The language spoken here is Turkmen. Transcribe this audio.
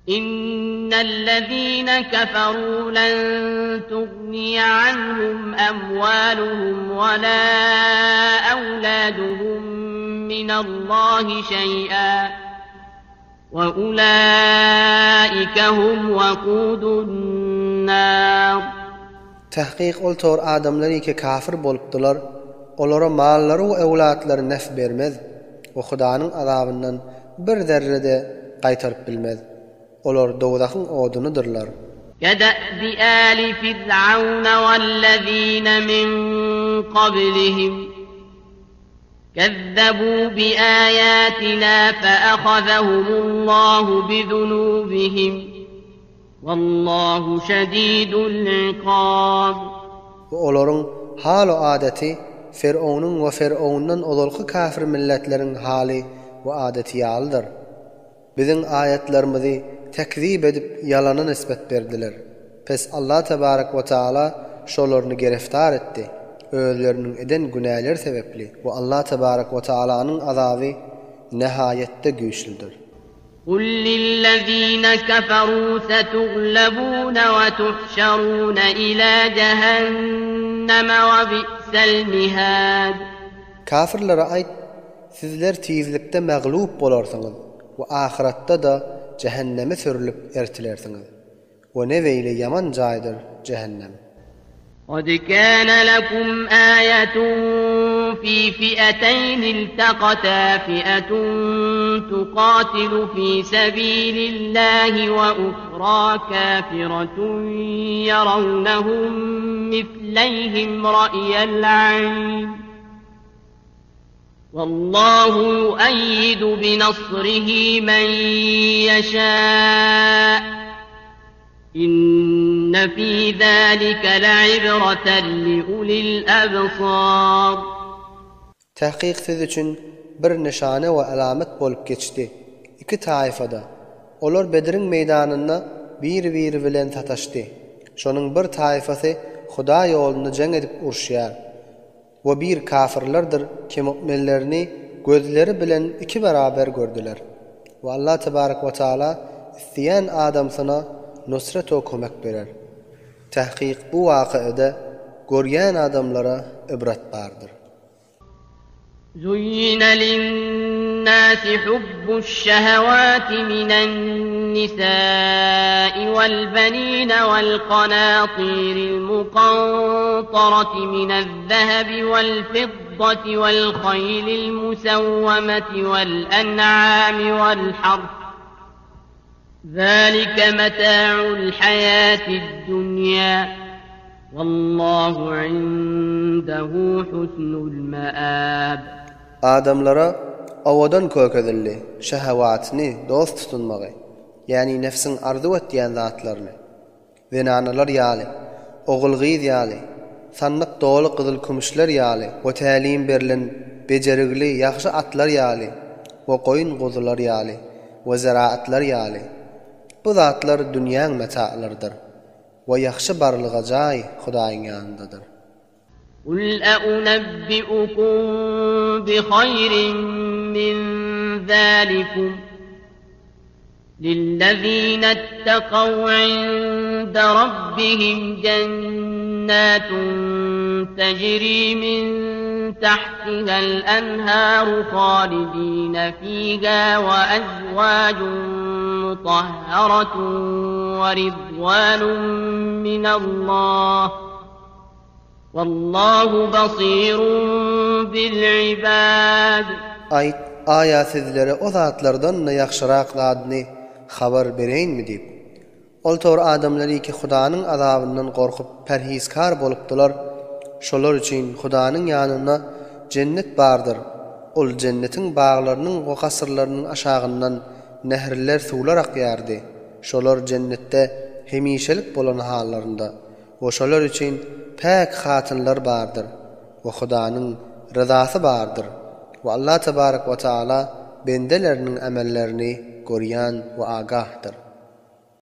إن الذين كفروا لن تغني عنهم أموالهم ولا أولادهم من الله شيئا وأولئك هم وقود النار Tahkyk ol tor adamlar ki kafir bolupdylar, olara mallary we ewlatlary nef bermez we Hudanyň azabyndan bir zerre-de gaýtaryp bilmez. Olar dowzahyň odunydyrlar. كدأب آل فرعون والذين من قبلهم كذبوا بآياتنا فأخذهم الله بذنوبهم والله شديد العقاب We olaryň hal-u adaty Ferownyň we Ferowundan ozalky kafir milletleriň haly we adaty ýalydyr. Biziň aýatlarymyzy tekzip edip ýalana nisbet berdiler. Pes Allah tebarek we taala şolaryny gereftar etdi, özleriniň eden günäleri sebepli we Allah tebarek we taalanyň azaby nehaýetde güýçlüdir. قل للذين كفروا ستغلبون وتحشرون إلى جهنم وبئس المهاد Kafirlere aýt, Sizler tizlikde maglup bolarsyňyz we ahyratda-da jähenneme sürülip ertilersiňiz. We ne beýle ýaman jaýdyr jähennem. قد كان لكم آية في فئتين التقتا فئة تقاتل في سبيل الله وأخرى كافرة يرونهم مثليهم رأي العين والله يؤيد بنصره من يشاء إن في ذلك لعبرة لأولي الأبصار Tahkyk siz üçin bir nyşana we alamat bolup geçdi. Iki taýfada. Olar Bedriň meýdanynda bir-biri bilen sataşdy. Şonuň bir taýfasy Hudaý ýolunda jeň edip uruşýar. We bir kafirlerdir ki mu'minlerini gözleri bilen iki beraber gördüler. We Allah tebarek we taala isleýän adamsyna nusret we kömek berer. Tahkyk bu wakyada görýän adamlara ibrat bardyr. زين للناس حب الشهوات من النساء والبنين والقناطير المقنطرة من الذهب والفضة والخيل المسومة والأنعام والحرث ذلك متاع الحياة الدنيا والله عنده حسن المآب Adamlara owadan kökezildi, şehewatyny dost tutunmagy, ýagny nefsiň arzuw etýän zatlaryny. Zenanalar ýaly, ogul-gyz ýaly, sandyk doly gyzyl-kümüşler ýaly we tälim berlen bejerigli ýagşy atlar ýaly we goýun-guzular ýaly we zeraatlar ýaly. Bu zatlar dünýäň metalarydyr we ýagşy barlyga jaý Hudaýyň ýanyndadyr. قل أأنبئكم بخير من ذلكم للذين اتقوا عند ربهم جنات تجري من تحتها الأنهار خالدين فيها وأزواج مطهرة ورضوان من الله والله بصير بالعباد Aýt, Aýa sizlere o zatlardan-da ýagşyrak zadyny habar bereýinmi diýip. Ol tor adamlary ki Hudanyň azabyndan gorkup perhizkar bolupdylar, şolar üçin Hudanyň ýanynda jennet bardyr, ol jennetiň baglarynyň we kasyrlarynyň aşagyndan nährler suwlar akýardy, şolar jennetde hemişelik bolan hallarynda. We şolar üçin päk hatynlar bardyr we Hudanyň ryzasy bardyr we Allah tebarek we taala bendeleriniň amellerini görýän we agahdyr.